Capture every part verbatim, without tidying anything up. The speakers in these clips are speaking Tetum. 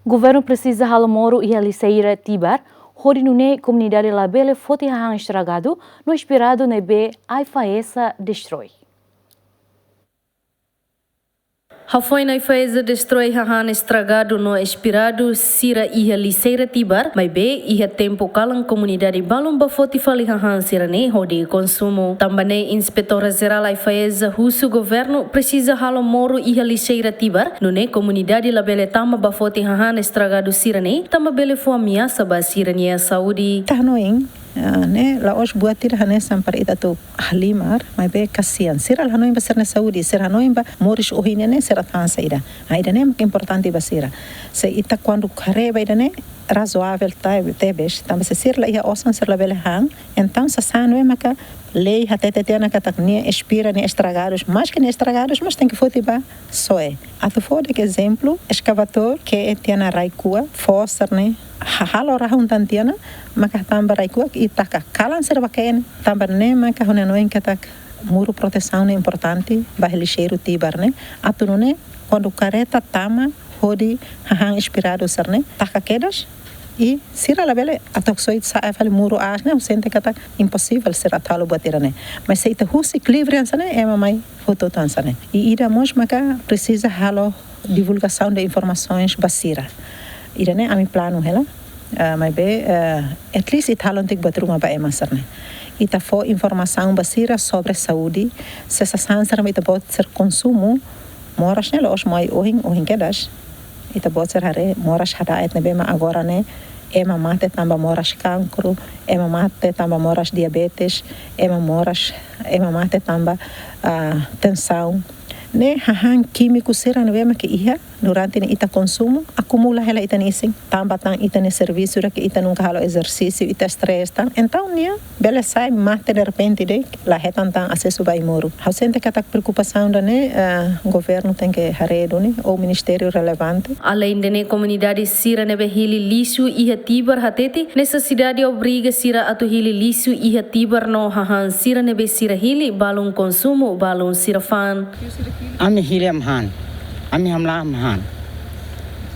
Governu presiza halo moru iha lixeira Tibar, hodi nune'e komunidade labele foti hahán estragadu no espiradu ne'ebé AIFAESA destroi. Hafoin AIFAESA destroi hahán estragadu no espiradu sira iha lixeira Tibar, maibé iha tempu kalan komunidade balun bá foti fali hahán sira-ne'e hodi konsumu. Tanba ne'e Inspetora Jerál AIFAESA husu governu presiza halo moru iha lixeira Tibar, nune'e komunidade labele tama bá foti hahán estragadu sira-ne'e, tanba bele fó ameasa ba sira-nia saúde. Ita hanoin, ah, ne'e, la'ós buat ida hanesan para ita atu halimar, maibé kasian. Sira la hanoin ba sira-nia saúde, sira hanoin ba moris ohin ne'e, sira atu han saida. Ah, ida-ne'e mak importante ba sira. Se ita kuandu haree ba ida-ne'e, razoável te-, tebes. Tanba se sira la iha osan, sira labele han. Entaun, sasán ne'e maka lei hatete tiha ona katak nia espira, nia estragadus, maske nia estragadus, mas tenke foti ba SOE. Atu fó de'it ezemplu, eskavadór ke tiha ona rai-kuak, fó sira-ne'e, ha-, halo rahun tan tiha ona, maka tama ba rai-kuak i taka kalan sira bá ke'e ne'e. Tanba ne'e maka ha'u hanoin katak muru protesaun ne'e importante ba lixeiru Tibar ne'e. Atu nune'e, kuandu kareta tama hodi hahán espiradu sira-ne'e, taka kedas, i sira labele atu soi sa'e fali muru aas ne'e, ha'u sente katak imposivel sira atu halo buat ida-ne'e. Mas se ita husu equilíbriu hanesan ne'e, ema mai hotu-hotu hanesan ne'e. I ida mós maka presiza halo divulgasaun de informasaun ba sira. Ida-ne'e ami planu hela. Ah, maibé, ah, at least ita halo tiha buat ruma ba ema sira-ne'e. Ita fó informasaun ba sira sobre saúde, se sasán sira ita-boot sira konsumu, moras ne'e la'ós mai ohin, ohin kedas. Ita-boot sira haree moras hada'et ne'ebé mak agora ne'e ema mate tanba moras kankru, ema mate tanba moras diabetes, ema moras, ema mate tanba, ah, tensaun. Ne'e hahán kímiku sira ne'ebé mak iha durante ne'e ita konsumu, akumula hela ita-nia isin. Tanba tan ita-nia servisu, ita nunka halo ezersísiu, ita stress tan. Entaun nia bele sai mate derrepente de'it, la hetan tan asesu ba ai-moruk. Ha'u sente katak preokupasaun ida-ne'e, eh, governu tenke haree duni, ou ministériu relevante. Aleinde ne'e, komunidade sira ne'ebé hili lixu iha Tibar hatete, nesesidade obriga sira atu hili lixu iha Tibar no hahán sira ne'ebé sira hili balun konsumu, balun sira fa'an. Ami hili ami han, ami hamlaha ami han.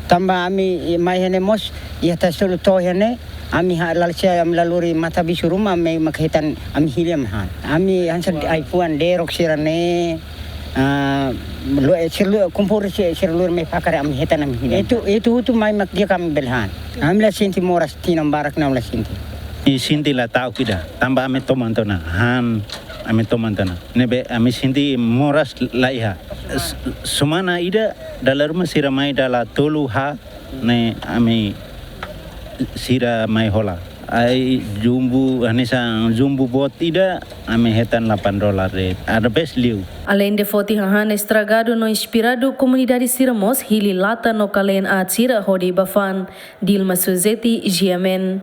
Tanba ami mai iha ne'e mós, iha Taisolu to'o iha ne'e, ami ha-, lalehan ami la lori mata-bisu ruma, ami mak hetan ami hili ami han. Ami hanesan ai-fuan derok sira-ne'e, ah, lo, eh, sira lo, kumpul si-, sira lori mai fakar ami hetan ami hili. Itu, itu hotu mai mak di'ak ami bele han. Ami la sente moras tinan barak ne'e, ami la sente. Ami sente la ta'uk ida, tanba ami toman tiha ona, han, ami toman tiha ona. Ne'ebé ami sente moras la iha. S-, semana ida dala ruma sira mai dala tolu haat ne'e ami sira mai hola. Ai-jumbo, hanesan jumbo boot ida, ami hetan delapan dolar de'it. Ada bes liu. Aleinde foti hahán estragadu no espiradu, komunidade sira mós hili lata no kaleen aat sira hodi bá fa'an. Dilma Suzeti, G M N.